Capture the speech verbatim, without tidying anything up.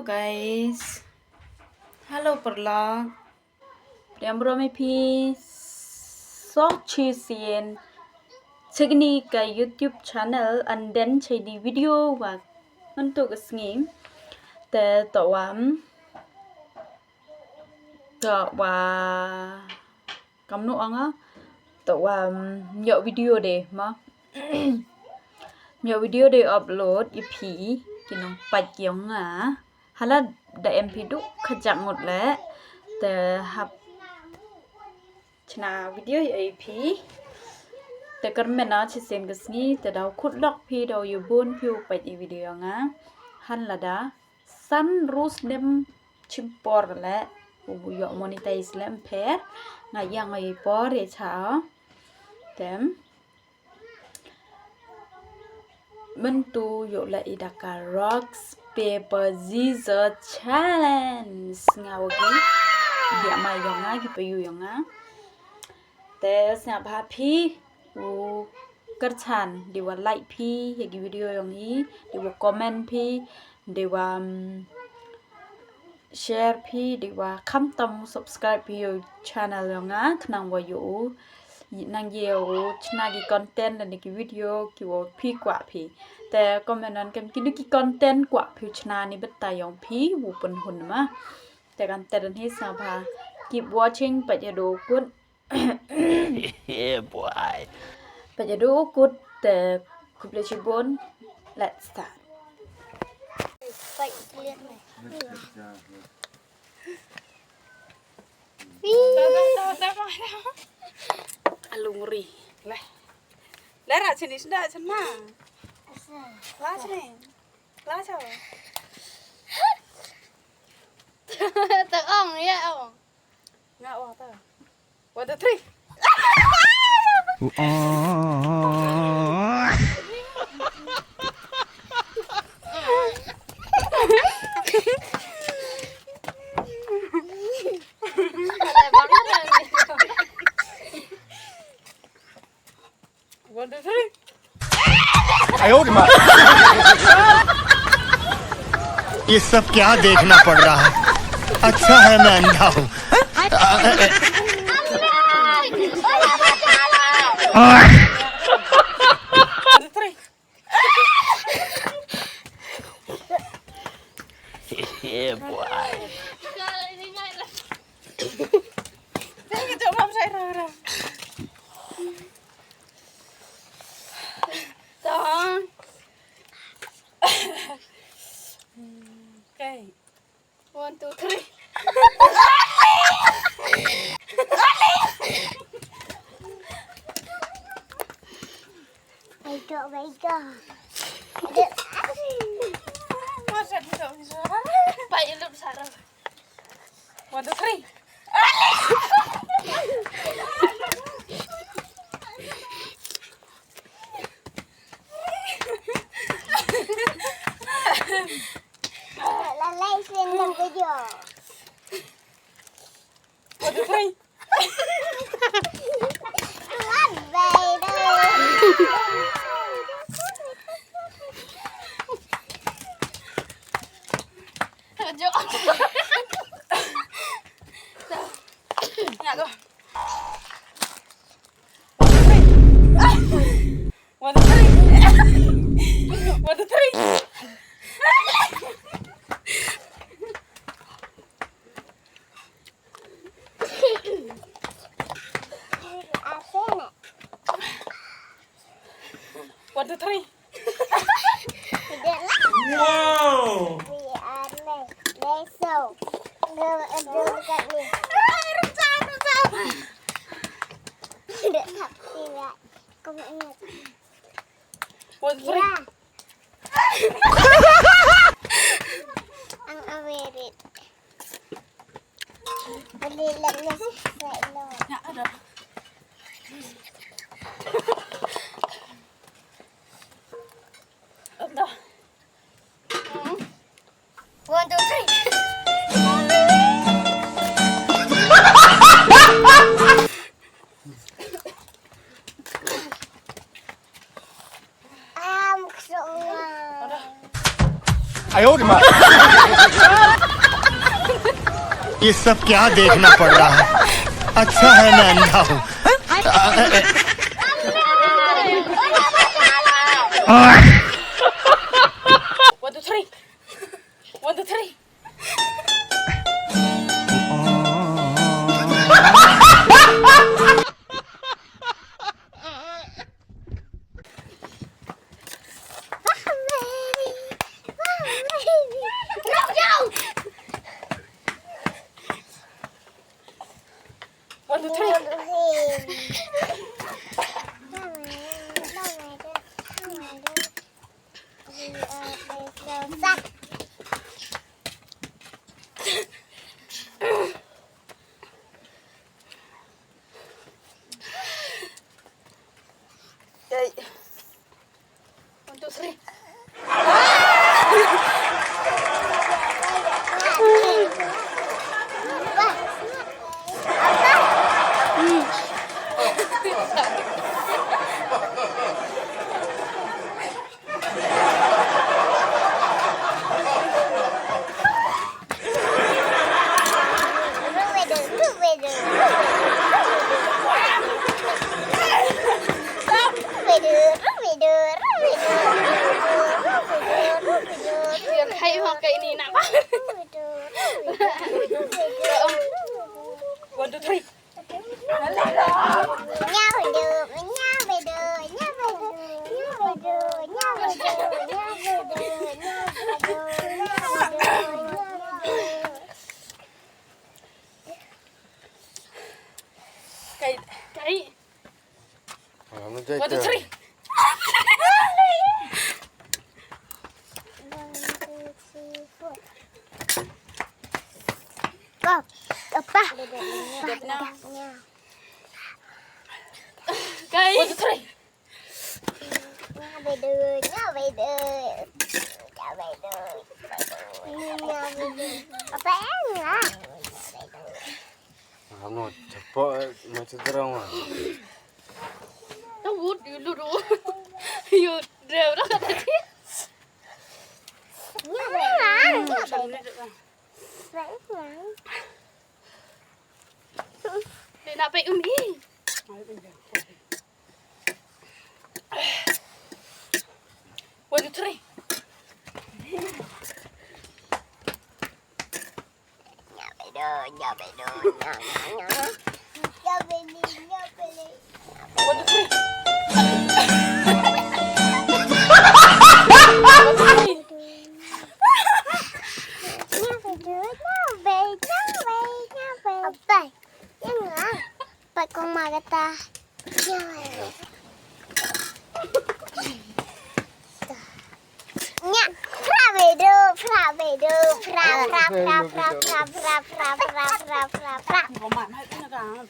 Guys, hello paralok. Pdiang burom ïa phi shisien sha kane ka YouTube channel, and then sha kane ka video ba mynta ka sngi. Te to wa, to wa Kamnu ong nga, to wa, mm, ïoh video de ma. Ïoh video de upload ïa phi ki nongpeit jong nga. Hala da em phi duk kajak ngut leh. Te hap chna video ïa phi. Te kyrmen na shisien ka sngi te daw khut lok phi, daw ïa bun phi u peit ïa video nga. Han lada san rus nem chimpor leh u ïoh monetize leh ym pher. Nga ïa nga ïa por ïa cha. Tem. Mynta ïoh leh i da ka rocks paper scissors challenge. Nga wa ki. Dia mai ïong nga ki pa ïu ïong nga. Te sngap ha phi u kyrchan de wa like phi ïa ki video ïong i, de wa comment phi, de wa, mm, share phi, de wa khamtam subscribe phi ïa u channel ïong nga khnang wa ïoh u nang ïoh u chna ki content lane ki video ki wa phi kwah phi. Te comment nan kem kino ki content kwah phi u chna ni bynta ïong phi u pynhun ma. Te kan te dan hi sngap ha. Keep watching, peit ïa u kut. Yeah, boy. Peit ïa u kut, eh, khublei shibun. Let's start. Peit clear ni. Alungri. Leh. Leh ra sini senda sen ma. La sini. La cha. Ta ong ïa ong. Nga ong ta. One, two, three. One, two, three. आयो रे माँ। ये सब क्या देखना पड़ रहा है? अच्छा है मैं अंधा हूँ। One, two, three. Yeah, boy. Tong. Okay. One, two, three. Baik, baik. Masa gitu bisa? Pak, lu besar. One, two, three. Lalai sini video. One, two, three. One, two, three. One, two, three. One, two, three. Wow. One, two, three. Ang awirit. Bali lang na sa ilo. One, two, three. Am, ksong. Ayo, di mana? ये सब क्या देखना पड़ रहा है? अच्छा है मैं अंधा हूँ। One, two, three. One, two, three. One, two, three. Okay. One, two, three. One, two, three. Kai, kai. One, two, three. Go. Apa? Kai. One, two, three. Apa yang lah? Ano, chapo, eh, macam terang mah. Tawut dulu tu. Yut, dia dah kata dia. Ni apa yang? Dia nak pek umi. One, two, three. One, two, three. One, two, three. Apa? Yang lah. Pat kong ma kata. Nya, fra bedo, fra bedo, fra, fra, fra. Kong ma, na, na, na.